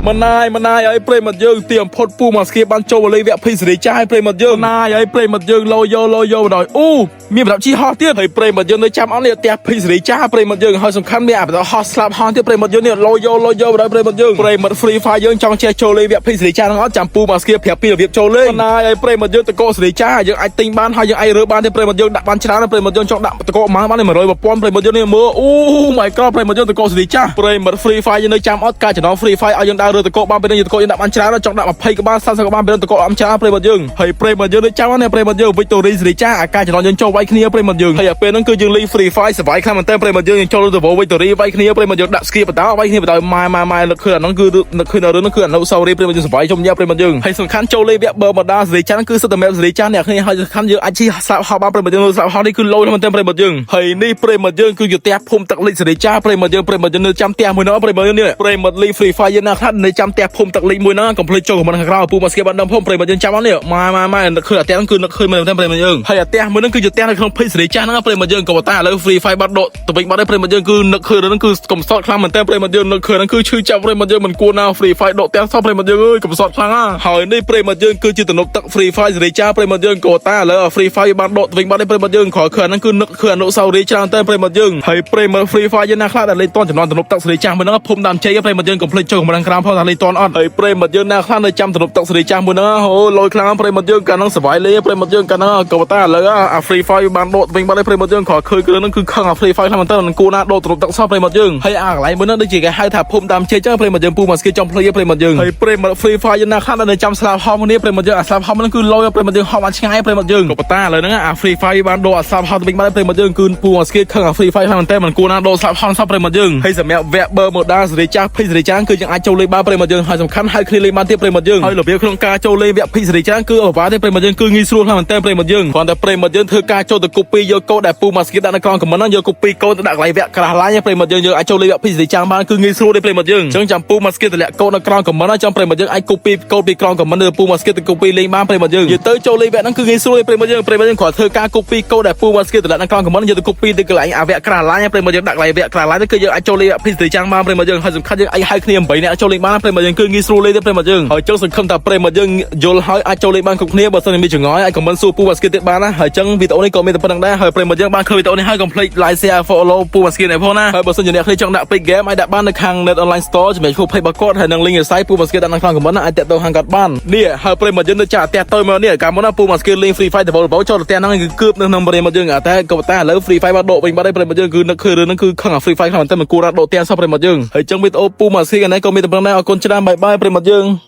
ម្នាយម្នាយឲ្យប្រិមត្តយើងទៀមផុតពូមកស្គៀបានចូលលេងវគ្គភីសេរីចាស់ឲ្យប្រិមត្តយើងម្នាយឲ្យប្រិមត្តយើងលោយោលោយោបណ្ដោយអូមានប្រដាប់ជីហោះទៀតហើយប្រិមត្តយើងនៅចាំអត់នេះផ្ទះភីសេរីចាស់ប្រិមត្តយើងហើយសំខាន់មានអាប្រដាប់ហោះស្លាប់ហោះទៀតប្រិមត្តយើងនេះលោយោលោយោបណ្ដោយប្រិមត្តយើងប្រិមត្ត Free Fire យើងចង់ចេះចូលលេងវគ្គភីសេរីចាស់ហ្នឹងអត់ចាំពូមកស្គៀប្រាប់ពីរបៀបចូលលេងម្នាយឲ្យប្រិមត្តយើងតកោសេរីចាស់យើងអាចទិញបានហើយយើងអាចរើបានទេប្រិមត្តយើងដាក់បានច្រើនប្រិមត្តយើងចង់ដាក់តកោម៉ាបាន100 1000ប្រិមត្តយើងនេះមើលអូ my god ប្រិមត្តយើងតកោសេរីចាស់ប្រិមត្ត Free Fire យើងនៅចាំអត់ការចំណង Free Fire ឲ្យយើងដើររើតកោបានពេលនេះតកោយើងដាក់បានច្រើនចង់ដាក់20ក៏បាន30ក៏បានពេលតកោអមច្រើនប្រិមត្តយើងហើយប្រិមត្តយើងនៅចាំណាប្រិមត្តយើង Victory សេរីចាស់អាការចំណងយើងចូលវាយគ្នាប្រិមត្តយើងហើយអាពេលហ្នឹងគឺយើងលេង Free Fire សប្បាយខ្លាំងមែនតើប្រិមត្តយើងយើងចូលទៅ Victory វាយគ្នាប្រិមត្តយើងដាក់ skill បតោវាយគ្នាបតោម៉ែម៉ែម៉ែនឹកឃើញអាហ្នឹងគឺនឹកឃើញដល់រឿងហ្នឹងគឺអនុស្សាវរីយ៍ប្រិមត្តយើងសប្បាយជុំញ៉ាប្រិមត្តយើងហើយសំខាន់ចូលលេងវគ្គបើមកដល់សេរីចាស់គឺសិតតែ map សេរីចាស់អ្នកគ្នាហើយសំខាន់យើងអាចជិះស្លាប់ហោះបានប្រិមត្តយើងស្លាប់ហោះនេះគឺលយមែនតើប្រិមត្តយើងហើយនេះប្រិមត្តយើងគឺជាផ្ទះភូមិទឹកលិចសេរីចាស់ប្រិមត្តយើងប្រិមត្តយើងនៅចាំផ្ទះមួយនោះប្រិមត្តយើងនេះប្រិមត្តលី Free Fire យើងណាខ្លះនៅចាំផ្ទះភូមិទឹកលិចមួយហ្នឹងកុំភ្លេចចូល comment ខាងក្រោមពូមកស្គីបានដឹងភូមិប្រិមត្តយើងចាំអត់នេះម៉ែម៉ែម៉ែនឹកឃើញអាផ្ទះហ្នឹងគឺនឹកឃើញមែនតើប្រិមត្តយើងហើយអាផ្ទះមួយហ្នឹងគឺជាផ្ទះនៅក្នុងភេទសេរីចាស់ហ្នឹងប្រិមត្តយើងក៏ប៉ុន្តែឥឡូវ Free Fire បាត់ដកទៅវិញបាត់ហើយប្រិមត្តយើងគឺនឹកឃើញរឿងហ្នឹងគឺកំសត់ខ្លាំងមែនតើប្រិមត្តយើងនឹកឃើញហ្នឹងគឺឈឺចាប់ប្រិមត្តយើងមិនគួរណា Free Fire ដកផ្ទះសោះប្រិមត្តយើងអើយកំសត់ខ្លាំងណាស់ហើយនេះប្រិមត្តយើងគឺជាទំនប់ទឹក Free Fire សេរីចាស់ប្រិមត្តយើងក៏តែឥឡូវ Free Fire បានដកទៅវិញបាត់ហើយប្រិមត្តយើងក្រោយឃើញហ្នឹងគឺនឹកឃើញអនុស្សាវរីយ៍ច្រើនតែប្រិមត្តយើងហើយប្រិមត្ត Free Fire យើងណាខ្លះដែលលេងតន់ចំនួនទំនប់ទឹកសេរីចាស់មួយហ្នឹងភូមិដើមជ័យប្រិមត្តយើងកុំភ្លេចចូល comment ក្រោមផងថាលេងតន់អត់ហើយប្រិមត្តយើងណាខ្លះនៅចាំទំនប់ទឹកសេរីចាស់មួយហ្នឹងអូលយខ្លាំងប្រិមត្តយើងកាលហ្នឹងសប្បាយលេងប្រិមត្តយើងកាលហ្នឹងក៏តែឥឡូវអា Free Fire បានដកទៅវិញបាត់ហើយប្រិមត្តយើងក្រោយឃើញគ្រឿងហ្នឹងគឺខឹងអា Free Fire ខ្លាំងមែនតើនឹងគួរណាដកទំនប់ទឹកសោះប្រិមត្តយើងហើយអាកន្លែងមួយហ្នឹងដូចជាគេហៅថាភូមិដើមជ័យចឹងប្រិមត្តយើងពូមកស្គីចង់ភ្លេចប្រិមត្តយើងហើយប្រិមត្ត Free Fire យើងណាខ្លះដែលនៅចាំស្លាប់ហោះនេះប្រិមត្តយើងអាស្លាប់ហោះហ្នឹងគឺលយប្រិមត្តយើងហោះបានឆ្ងាយប្រិមត្តយើងក៏ប៉ុន្តែឥឡូវហ្នឹងអា Free Fire បានដកអាស្លាប់ហោះទៅវិញបាត់ហើយប្រិមត្តយើងគឺពូមកស្គីខឹងអា Free Fire ខ្លាំងមែនតើមិនគួរណាដកស្លាប់ហោះសោះប្រិមត្តយើងហើយសម្រាប់វគ្គបើមកដល់សេរីចាស់ភីសេរីចាស់គឺយើងអាចចូលលេងបានប្រិមត្តយើងហើយសំខាន់ហើយគ្នាលេងបានទៀតប្រិមត្តយើងហើយរបៀបក្នុងការចូលលេងវគ្គភីសេរីចាស់គឺអបបាទេប្រិមត្តយើងគឺងាយស្រួលខ្លាំងមែនតើប្រិមត្តយើងគ្រាន់តែប្រិមត្តយើងធ្វើការចូលទៅ copy យកកូដដែលពូមកស្គីដាក់នៅក្រោម comment ហ្នឹងយក copy កូដទៅដាក់កន្លែងវគ្គក្រាស់ឡាញប្រិមត្តយើងយើងអាចចូលលេងវគ្គភីសេរីចាស់បានគឺងាយស្រួលទេប្រិមត្តយើងអញ្ចឹងចាំពូមកស្គីតម្លាក់កូដនៅក្រោម comment ហ្នឹងចាំប្រិមត្តយើងអាច copy កូដពីក្រោម comment ទៅពូមកស្គីទៅ copy លេងបានប្រិមត្តយើងនិយាយទៅចូលលេងវគ្គហ្នឹងគឺងាយស្រួលទេប្រិមត្តយើងប្រិមត្តយើងគ្រាន់ធ្វើការ copy កូដដែលពូមកស្គីតម្លាក់នៅក្រោម comment យកទៅ copy ទៅកន្លែងអាវគ្គក្រាស់ឡាញប្រិមត្តយើងដាក់កន្លែងវគ្គក្រាស់ឡាញគឺយើងអាចចូលលេងវគ្គភីសេរីចាស់បានប្រិមត្តយើងហើយសំខាន់យើងអាចហៅគ្នា8នាក់ចូលលេងបានប្រិមត្តយើងគឺងាយស្រួលលេងទេប្រិមត្តយើងហើយចឹងសង្ឃឹមថាប្រិមត្តយើងយល់ហើយអាចចូលលេងបានគ្រប់គ្នាបើសិនជាមានចម្ងល់អាច comment សួរពូបាស្គីទៀតបានណាហើយចឹងវីដេអូនេះក៏មានតែប៉ុណ្្នឹងដែរហើយប្រិមត្តយើងបានឃើញវីដេអូនេះហើយកុំភ្លេច like, share, follow ពូបាស្គីនេះផងណាហើយបើសិនជាអ្នកគ្នាចង់ដាក់ពេជ្រ game អាចដាក់បាននៅខាង Net Online Store សម្រាប់ឈ្មោះ page របស់គាត់ហើយនិង link website ពូបាស្គីដាក់នៅក្នុង comment ណាអាចតាក់ទងខាងគាត់បាននេះហើយប្រិមត្តយើងនៅចាក់ផ្ទះទៅមកនេះកាលមុនណាពូបាស្គីលេង Free Fire ដបចូលទៅផ្ទះហ្នឹងគឺគឿបនៅក្នុងប្រិមត្តយើងតែក៏ប៉ុន្តែឥឡូវ Free Fire បានដកវិញបាត់ហើយប្រិមត្តយើងគឺនឹកឃើញរឿងហ្នឹងគឺខឹងអា Free Fire ខ្លាំងមែនតើមិនគួររត់ដកផ្ទះសោះប្រិមត្តយើងហើយចឹងវីដេអូពូបាស្គីនេះក៏មានតែប៉ុណ្្នឹងដែរអរគុណច្រើន bye bye ប្រិមត្តយើង។